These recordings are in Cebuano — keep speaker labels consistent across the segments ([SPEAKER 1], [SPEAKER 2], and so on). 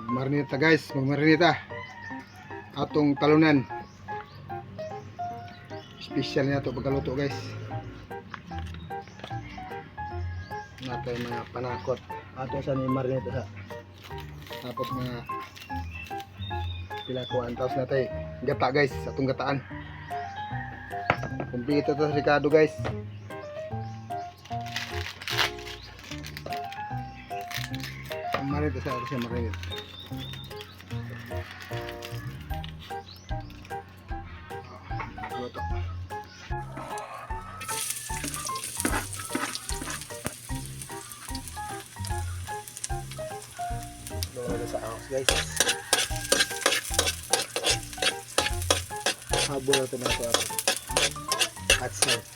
[SPEAKER 1] Magmarinita, guys, magmarinita. Atong talunan. Special niya to pagkaluto, guys. Natay mga panakot. Ato sa ni marinita sa. Tapos mga pila kuan, tapos natay gata, guys, atong gataan. Kumpleto to sa Ricardo, guys. Marinita sa ato siya marinita. Luto. Luto sa ahos, guys. Habol na ito na ito ato. At serve.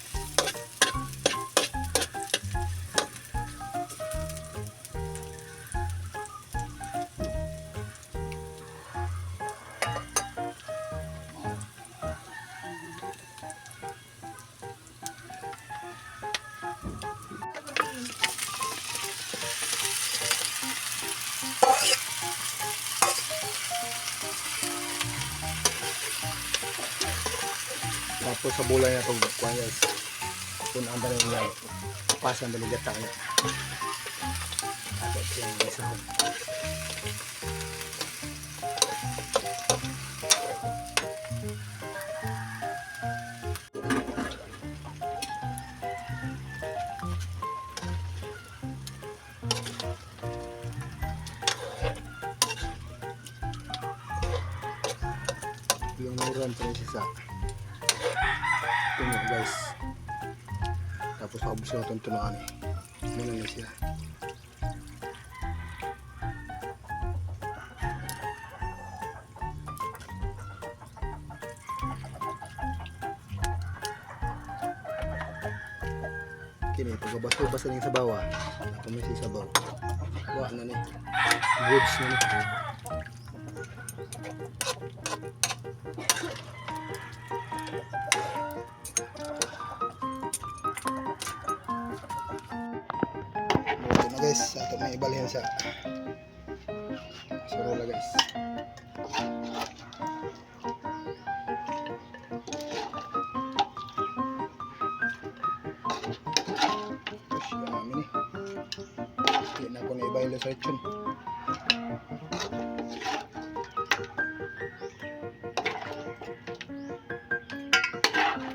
[SPEAKER 1] Tapos sa bulay na itong kuwan, guys. Kung ang dali niya, pasan dali gata niya. Tapos yung isa ko. Yung nuran pa rin siya sa tuno, guys. Tapos paubos na itong tunoan eh. Muna na siya. Kini, pagkabas-bas na yung sabaw ah. Tapos may sabaw. Wa na ni. Goods na ni. Luto na, guys. Ato na ibalhin sa surola, guys. Ush, dami ni. Hindi na ako na ibalhin sa lechon.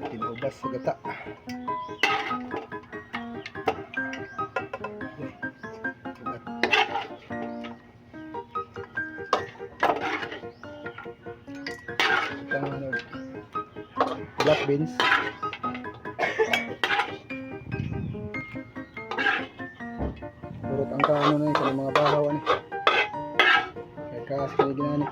[SPEAKER 1] Pinubas sa gata. Uy, ugat. Itang ano, black beans. Purot ang kaano na yun, sa mga bahaw ano. Kaya kas kaya ginani.